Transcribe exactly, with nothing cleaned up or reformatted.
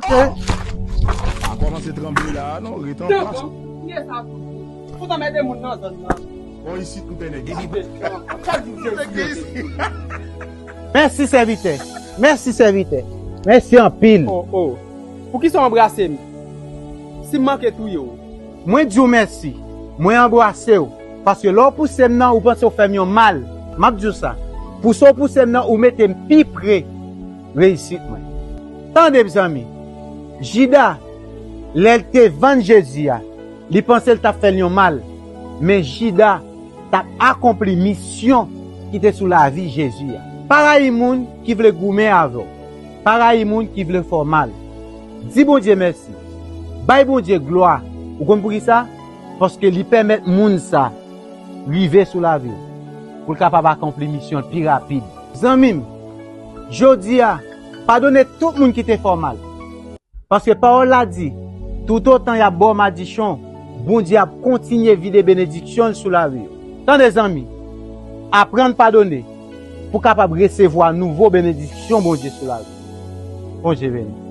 A kòmanse tranble la, non, ret an plas. Kiyès sa tou? Fout anmède moun nan zòn nan. Bon, isit m te nèg. Chak jou Jezi. Mèsi sèvitè. Mèsi sèvitè. Mèsi anpil. Oh, oh. Poukisa w anbrase m? Si m manke touye w. Mwen di w mèsi. Mwen anbrase w. Paske lè w pouse m nan, ou panse w fè m yon mal. M ap di w sa. Pouse w pouse m nan, ou mete m pi pre reyisit mwen. Tande, mezanmi. Jida, lè l te vann Jezi a, li panse l t ap fè l yon mal. Men Jida t ap akonpli misyon ki te sou lavi Jezi a. Pa rayi moun ki vle goumen avè w. Pa rayi moun ki vle fè w mal. Di Bondye mèsi. Bay Bondye glwa. Ou konn poukisa? Paske li pèmèt moun sa rive sou lavi w pou l kapab akonpli misyon l pi rapid. Zanmi m, jodi a, padone tout moun ki te fè w mal. Paske pawòl la di, toutotan y ap ba w madichon, Bondye ap kontinye vide benediksyon l sou lavi w. Tande zanmi, aprann padone pou w kapab resevwa nouvo benediksyon Bondye sou lavi w. Bondye beni.